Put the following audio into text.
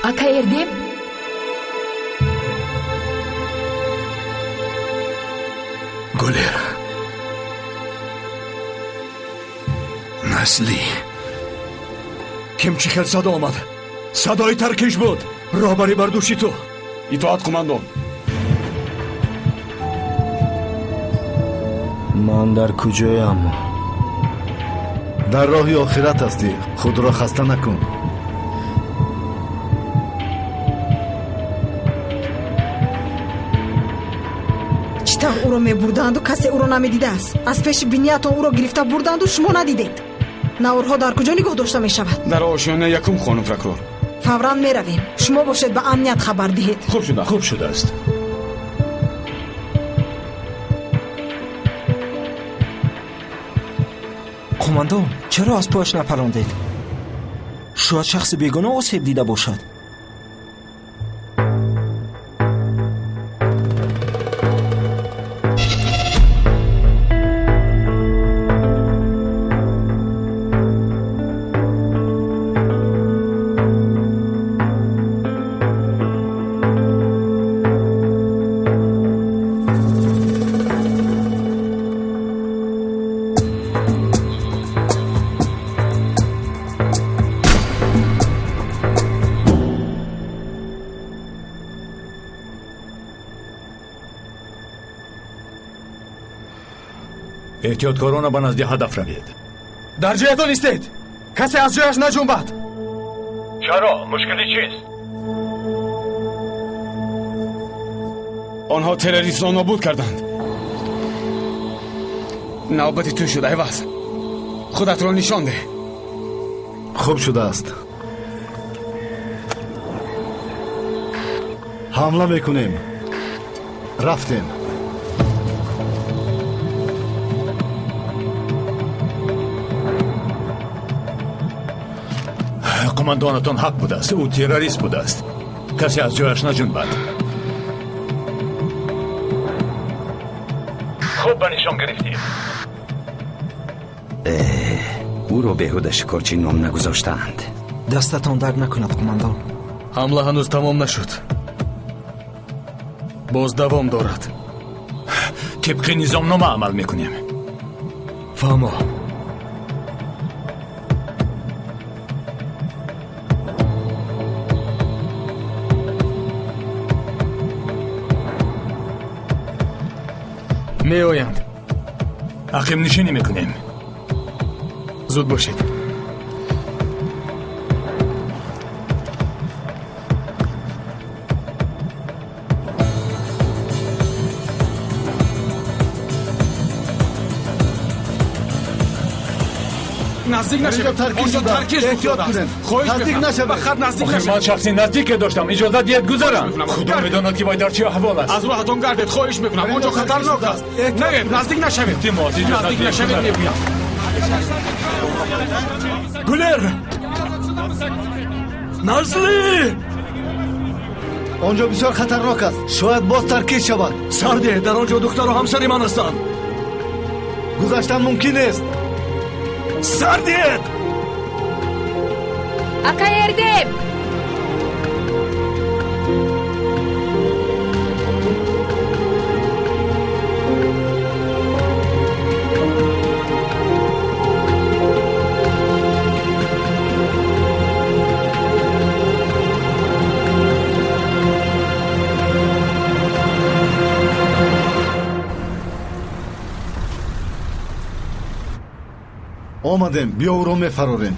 Ака Эрдем? Гулер. Насли. Ким чӣ хел садо омад? Садои таркиш буд. Роҳбарӣ бар дӯши ту. Итоат, қумандон. Ман дар куҷоям? Дар роҳи охират ҳастӣ. Худро хаста накун. Чӣ тавр ӯро мебурданду касе ӯро намедидааст? Аз пеши биниятон ӯро гирифта бурданду шумо надидед. Наворҳо дар куҷо нигоҳ дошта мешавад? Дар ошёнаи якум, хонум прокурор. Фавран меравем. Шумо бошед ба амният хабар диҳед. Хуб шуда. Хуб шудааст. Қумандон, чаро аз пояш напарондед? Шояд шахси бегуноҳ осеб дида бошад. Эҳтиёткорона ба назди ҳадаф равед. Дар ҷоятон истед. Касе аз ҷояш наҷунбад. Чаро? Мушкили чист? Онҳо террористро нобуд карданд. Навбати ту шуд, Айваз. Худатро нишон деҳ. Хуб шудааст. Ҳамла мекунем. Рафтем. Қумандонатон ҳақ будааст. Ӯ террорист будааст. Касе аз ҷояш наҷунбад. Хуб ба нишон гирифтем. Ӯро беҳуда шикорчӣ ном нагузоштаанд. Дастатон дард накунад, қумандон. Ҳамла ҳанӯз тамом нашуд. Боз давом дорад. Тибқи низомнома амал мекунем. Фаҳмо. Меоянд. Ақибнишинӣ мекунем. Зуд бошед. Наздик нашавед. Онҷо таркиш Эҳтиёт кунед. Хоҳиш Наздик мекунам. нашавед. Ба хат наздик Охир нашавед. ман шахси наздике доштам. Иҷозат диҳед гузарам. Мекунам. Худо медонад ки вай дар чӣ аҳвол аст. Аз роҳатон гардед, хоҳиш мекунам. Онҷо хатарнок аст. Наед, наздик нашавед. Илтимос, иҷозат Наздик диҳед нашавед, гузарам. мегӯям. Гулер! Назли! Он ҷо бисёр хатарнок аст. Шояд боз таркиш шавад. Сарде, дар он ҷо духтару ҳамсари ман ҳастанд. Гузаштан мумкин нест. Сардед! Ака Эрдем! Омадем, биё ӯро мефарорем.